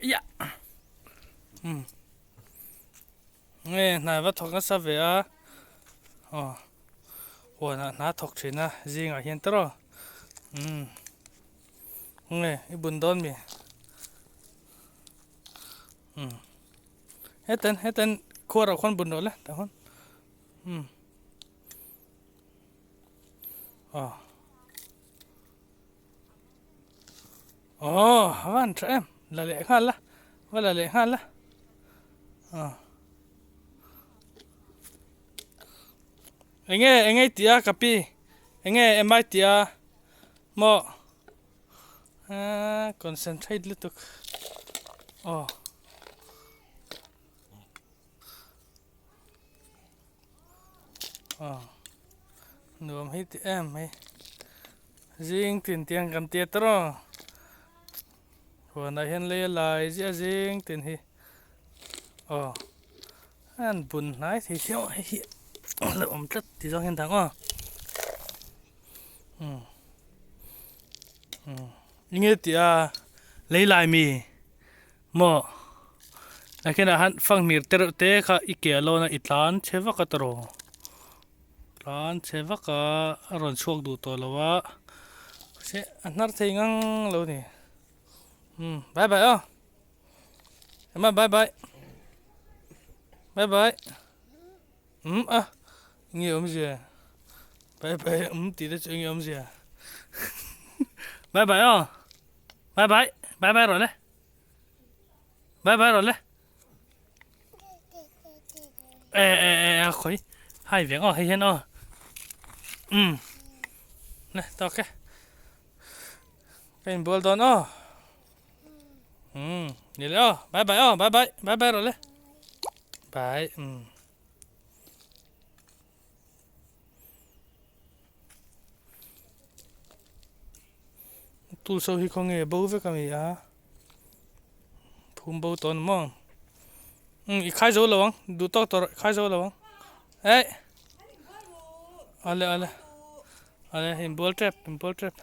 Ia umm nge hnai va thawk nasa ve a aw huanah hna thawk thin a zingah hian tawrh aw umm nge i bun dawn mi umm heten heten khuarah khuan bun rawh le tah khuan umm aw. Aw a van tha em la leh nghal la va la leh nghal la aw enge enge i tih a ka pi enge em ai tih a maw aaa concentrate lutuk aw. Aw nuam hi ti em mai zing tin tiang kan tia ta rawh huanah hian lei a lai ziah zing tin hi aw an bun hnai thei khiau a hei hi a lo awm tlat ti zawng hian dang aw umm umm enge tih a lei lai mi. Maw? Nakinah han fanghmir te reuh te kha i ke a lawn a, i tlan chhe vak a tawrh aw. Tlan chhe vak a, a rawn chhuak duh tawh lo a. Se a hnar thei ngang lo ni. Umm bye bye aw. Emma bye bye. Bye bye. Umm a nge awmzia bye bye umm tih te chu enge awmzia bye bye aw bye bye bye bye rawh le bye bye rawh le e e e a khawi hai veng aw hei hian aw umm le tawk e ka inbual dawn aw umm ni le aw bye bye aw bye bye bye bye rawh le bye umm. Tulso hi khawnge bo vek a ni a phum bo tawh a ni maw umm i khai zo lo ang duh tawk tawh rawh i khai zo lo ang eh ale ale ale inbual tep inbual tep.